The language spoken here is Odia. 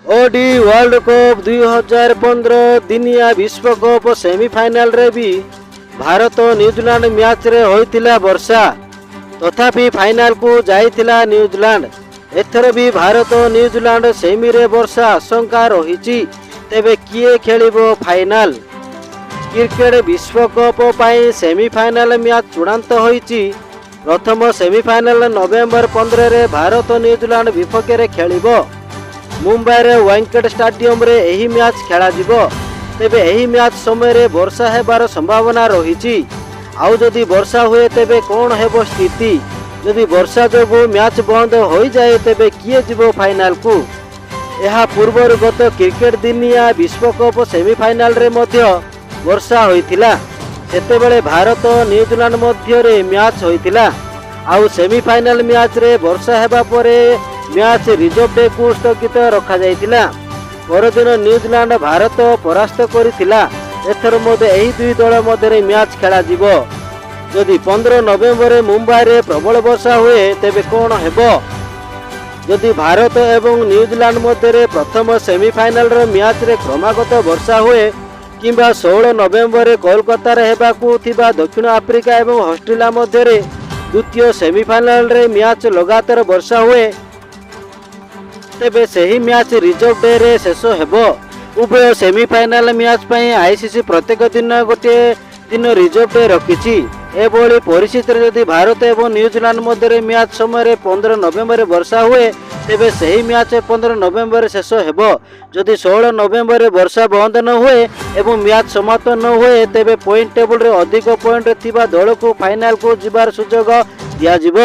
ଓଡି ୱାର୍ଲଡ କପ୍ 2015 ଦିନିଆ ବିଶ୍ୱକପ୍ ସେମିଫାଇନାଲରେ ବି ଭାରତ ନ୍ୟୁଜିଲାଣ୍ଡ ମ୍ୟାଚ୍ରେ ହୋଇଥିଲା ବର୍ଷା। ତଥାପି ଫାଇନାଲକୁ ଯାଇଥିଲା ନ୍ୟୁଜିଲାଣ୍ଡ। ଏଥର ବି ଭାରତ ନ୍ୟୁଜିଲାଣ୍ଡ ସେମିରେ ବର୍ଷା ଆଶଙ୍କା ରହିଛି। ତେବେ କିଏ ଖେଳିବ ଫାଇନାଲ? କ୍ରିକେଟ ବିଶ୍ୱକପ୍ ପାଇଁ ସେମିଫାଇନାଲ ମ୍ୟାଚ୍ ଚୂଡ଼ାନ୍ତ ହୋଇଛି। ପ୍ରଥମ ସେମିଫାଇନାଲ ନଭେମ୍ବର 15ରେ ଭାରତ ନ୍ୟୁଜିଲାଣ୍ଡ ବିପକ୍ଷରେ ଖେଳିବ। ମୁମ୍ବାଇର ୱାଙ୍ଗଡେ ଷ୍ଟାଡିୟମରେ ଏହି ମ୍ୟାଚ୍ ଖେଳାଯିବ। ତେବେ ଏହି ମ୍ୟାଚ୍ ସମୟରେ ବର୍ଷା ହେବାର ସମ୍ଭାବନା ରହିଛି। ଆଉ ଯଦି ବର୍ଷା ହୁଏ, ତେବେ କ'ଣ ହେବ ସ୍ଥିତି? ଯଦି ବର୍ଷା ଯୋଗୁଁ ମ୍ୟାଚ୍ ବନ୍ଦ ହୋଇଯାଏ, ତେବେ କିଏ ଯିବ ଫାଇନାଲକୁ? ଏହା ପୂର୍ବରୁ ଗତ କ୍ରିକେଟ ଦିନିଆ ବିଶ୍ୱକପ୍ ସେମିଫାଇନାଲରେ ମଧ୍ୟ ବର୍ଷା ହୋଇଥିଲା। ସେତେବେଳେ ଭାରତ ନ୍ୟୁଜିଲାଣ୍ଡ ମଧ୍ୟରେ ମ୍ୟାଚ୍ ହୋଇଥିଲା। ଆଉ ସେମିଫାଇନାଲ ମ୍ୟାଚ୍ରେ ବର୍ଷା ହେବା ପରେ ମ୍ୟାଚ୍ ରିଜର୍ଭ ଡେକୁ ସ୍ଥଗିତ ରଖାଯାଇଥିଲା। ପରଦିନ ନ୍ୟୁଜିଲାଣ୍ଡ ଭାରତ ପରାସ୍ତ କରିଥିଲା। ଏଥର ମଧ୍ୟ ଏହି ଦୁଇ ଦଳ ମଧ୍ୟରେ ମ୍ୟାଚ୍ ଖେଳାଯିବ। ଯଦି 15 ନଭେମ୍ବରରେ ମୁମ୍ବାଇରେ ପ୍ରବଳ ବର୍ଷା ହୁଏ, ତେବେ କ'ଣ ହେବ? ଯଦି ଭାରତ ଏବଂ ନ୍ୟୁଜିଲାଣ୍ଡ ମଧ୍ୟରେ ପ୍ରଥମ ସେମିଫାଇନାଲର ମ୍ୟାଚ୍ରେ କ୍ରମାଗତ ବର୍ଷା ହୁଏ କିମ୍ବା 16 ନଭେମ୍ବରରେ କୋଲକାତାରେ ହେବାକୁ ଥିବା ଦକ୍ଷିଣ ଆଫ୍ରିକା ଏବଂ ଅଷ୍ଟ୍ରେଲିଆ ମଧ୍ୟରେ ଦ୍ୱିତୀୟ ସେମିଫାଇନାଲରେ ମ୍ୟାଚ୍ ଲଗାତାର ବର୍ଷା ହୁଏ, ତେବେ ସେହି ମ୍ୟାଚ୍ ରିଜର୍ଭ ଡେରେ ଶେଷ ହେବ। ଉଭୟ ସେମିଫାଇନାଲ ମ୍ୟାଚ୍ ପାଇଁ ଆଇସିସି ପ୍ରତ୍ୟେକ ଦିନ ଗୋଟିଏ ଦିନ ରିଜର୍ଭ ଡେ ରଖିଛି। ଏଭଳି ପରିସ୍ଥିତିରେ ଯଦି ଭାରତ ଏବଂ ନ୍ୟୁଜିଲାଣ୍ଡ ମଧ୍ୟରେ ମ୍ୟାଚ୍ ସମୟରେ 15 ନଭେମ୍ବରରେ ବର୍ଷା ହୁଏ, ତେବେ ସେହି ମ୍ୟାଚ୍ 15 ନଭେମ୍ବରରେ ଶେଷ ହେବ। ଯଦି 16 ନଭେମ୍ବରରେ ବର୍ଷା ବନ୍ଦ ନ ହୁଏ ଏବଂ ମ୍ୟାଚ୍ ସମାପ୍ତ ନ ହୁଏ, ତେବେ ପଏଣ୍ଟ ଟେବୁଲରେ ଅଧିକ ପଏଣ୍ଟ ଥିବା ଦଳକୁ ଫାଇନାଲକୁ ଯିବାର ସୁଯୋଗ ଦିଆଯିବ।